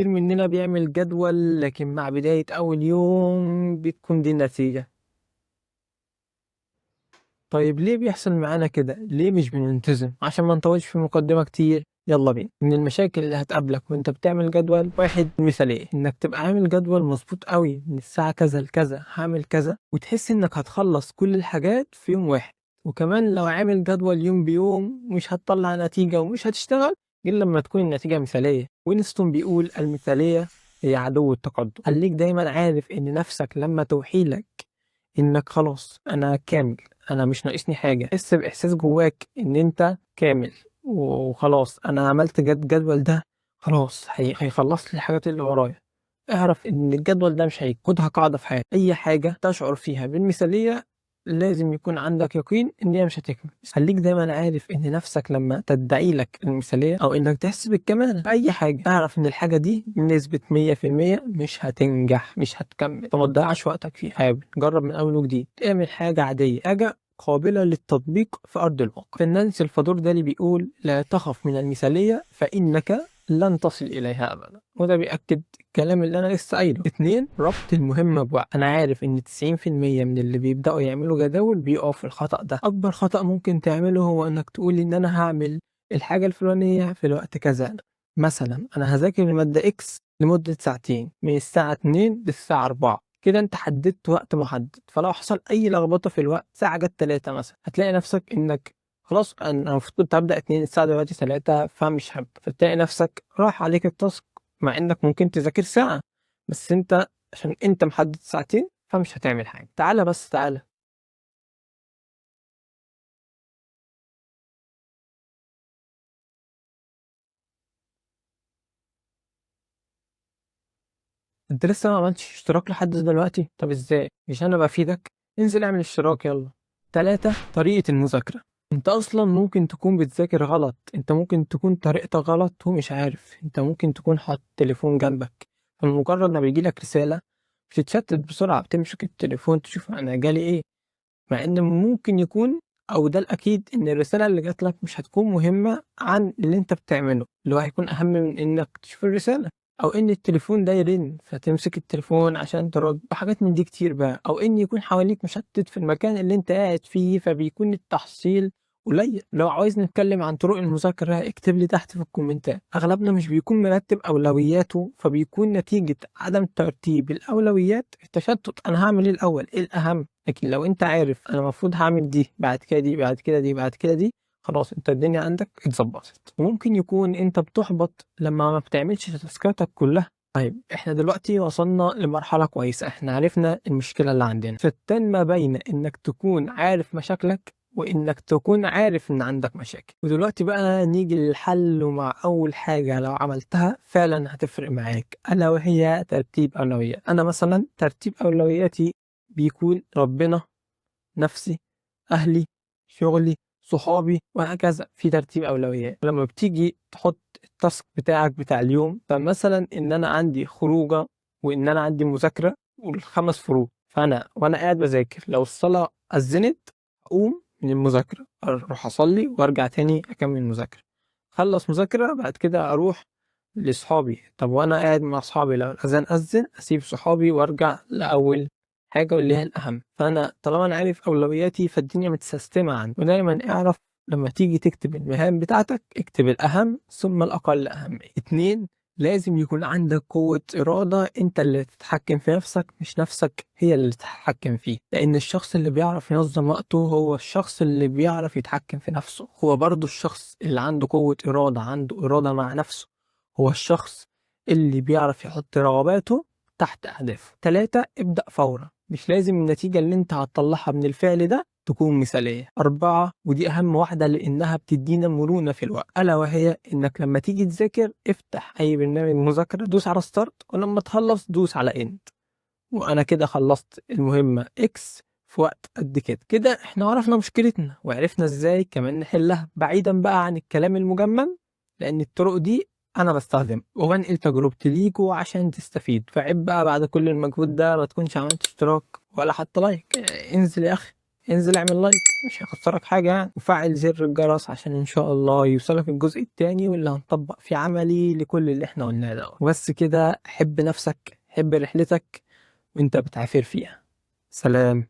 كتير مننا بيعمل جدول، لكن مع بداية أول يوم بتكون دي النتيجة. طيب ليه بيحصل معانا كده؟ ليه مش بنلتزم؟ عشان ما نطولش في المقدمة كتير، يلا بينا. من المشاكل اللي هتقابلك وانت بتعمل جدول، واحد، المثالية، انك تبقى عامل جدول مظبوط قوي من الساعة كذا لكذا هعمل كذا، وتحس انك هتخلص كل الحاجات في يوم واحد. وكمان لو عامل جدول يوم بيوم مش هتطلع نتيجة ومش هتشتغل غير لما تكون النتيجة مثالية. وينستون بيقول المثالية هي عدو التقدم. خليك دايما عارف ان نفسك لما توحيلك انك خلاص انا كامل، انا مش ناقصني حاجة، حس باحساس جواك ان انت كامل وخلاص انا عملت جدول ده خلاص هيخلص لي الحاجات اللي ورايا. اعرف ان الجدول ده مش هيجي. خدها قاعدة في حياتك، اي حاجة تشعر فيها بالمثالية لازم يكون عندك يقين ان هي مش هتكمل. خليك دايما عارف ان نفسك لما تدعي لك المثالية او انك تحس بالكمال في اي حاجة، اعرف ان الحاجة دي بنسبة 100% مش هتنجح، مش هتكمل، فما تضيعش وقتك فيها. حاول جرب من اول وجديد، اعمل حاجة عادية، حاجة قابلة للتطبيق في أرض الواقع. فنان سلفادور دالي بيقول لا تخف من المثالية فإنك لن تصل إليها أبدا، وده بيأكد الكلام اللي أنا لسه قايله. 2، ربط المهمة بوقت. أنا عارف إن 90% من اللي بيبدأوا يعملوا جداول بيقعوا في الخطأ ده. أكبر خطأ ممكن تعمله هو إنك تقول إن أنا هعمل الحاجة الفلانية في الوقت كذا. مثلا أنا هذاكر المادة X لمدة ساعتين من الساعة 2 للساعة 4، كده انت حددت وقت محدد. فلو حصل اي لخبطه في الوقت، ساعه جت 3 مثلا، هتلاقي نفسك انك خلاص انا المفروض كنت هبدا 2، الساعه دلوقتي 3، فمش هبدا. فتلاقي نفسك راح عليك ال task، مع انك ممكن تذاكر ساعه، بس انت عشان انت محدد ساعتين فمش هتعمل حاجه. تعالى بس تعالى، انت لسه ما عملتش اشتراك لحد دلوقتي؟ طب ازاي؟ مش انا بفيدك؟ انزل اعمل اشتراك يلا. 3، طريقة المذاكرة. انت اصلا ممكن تكون بتذاكر غلط، انت ممكن تكون طريقتك غلط ومش عارف، انت ممكن تكون حاطط تليفون جنبك، فمجرد ما بيجيلك رسالة بتتشتت بسرعة، بتمسك التليفون تشوف انا جالي ايه، مع ان ممكن يكون او ده الاكيد ان الرسالة اللي جات لك مش هتكون مهمة عن اللي انت بتعمله، اللي هو هيكون اهم من انك تشوف الرسالة، او ان التليفون ده يرن فتمسك التليفون عشان ترد، وحاجات من دي كتير بقى، او ان يكون حواليك مشتت في المكان اللي انت قاعد فيه فبيكون التحصيل قليل. لو عاوز نتكلم عن طرق المذاكرة اكتب لي تحت في الكومنتات. اغلبنا مش بيكون مرتب اولوياته، فبيكون نتيجة عدم ترتيب الاولويات التشتت، انا هعمل ايه الاول، ايه الاهم. لكن لو انت عارف انا المفروض هعمل دي بعد كده دي بعد كده دي بعد كده دي، خلاص انت الدنيا عندك اتظبطت. وممكن يكون انت بتحبط لما ما بتعملش تاسكاتك كلها. طيب احنا دلوقتي وصلنا لمرحلة كويسة، احنا عرفنا المشكلة اللي عندنا. شتان ما بين انك تكون عارف مشاكلك وانك تكون عارف ان عندك مشاكل. ودلوقتي بقى نيجي للحل، ومع اول حاجة لو عملتها فعلا هتفرق معاك، الا وهي ترتيب اولويات. انا مثلا ترتيب اولوياتي بيكون ربنا، نفسي، اهلي، شغلي، صحابي، وهكذا، في ترتيب اولويات. لما بتيجي تحط ال task بتاعك بتاع اليوم، فمثلا ان انا عندي خروجه وان انا عندي مذاكره والخمس فروض، فانا وانا قاعد بذاكر لو الصلاه اذنت اقوم من المذاكره اروح اصلي وارجع تاني اكمل مذاكره، خلص مذاكره بعد كده اروح لصحابي. طب وانا قاعد مع صحابي لو الاذان اذن اسيب صحابي وارجع لاول حاجه واللي هي الاهم. فانا طالما انا عارف اولوياتي فالدنيا متسيستمه عندي. ودايما اعرف لما تيجي تكتب المهام بتاعتك اكتب الاهم ثم الاقل اهميه. 2، لازم يكون عندك قوة إرادة، أنت اللي تتحكم في نفسك مش نفسك هي اللي تتحكم فيه، لأن الشخص اللي بيعرف ينظم وقته هو الشخص اللي بيعرف يتحكم في نفسه، هو برضو الشخص اللي عنده قوة إرادة، عنده إرادة مع نفسه، هو الشخص اللي بيعرف يحط رغباته تحت أهدافه. 3، ابدأ فورا، مش لازم النتيجة اللي انت هتطلعها من الفعل ده تكون مثالية. 4، ودي أهم واحدة لأنها بتدينا مرونة في الوقت، ألا وهي إنك لما تيجي تذاكر افتح أي برنامج مذاكرة، دوس على start، ولما تخلص دوس على end، وأنا كده خلصت المهمة X في وقت قد كده. كده احنا عرفنا مشكلتنا وعرفنا ازاي كمان نحلها، بعيدا بقى عن الكلام المجمل، لأن الطرق دي أنا بستخدمها وبنقل تجربتي ليكوا عشان تستفيد. فعيب بقى بعد كل المجهود ده ما تكونش عملت اشتراك ولا حتى like. انزل يا أخي، انزل اعمل like، مش هيخسرك حاجة يعني، وفعل زر الجرس عشان ان شاء الله يوصلك الجزء التاني واللي هنطبق فيه عملي لكل اللي احنا قلناه ده. وبس كده، حب نفسك، حب رحلتك وانت بتعافر فيها. سلام.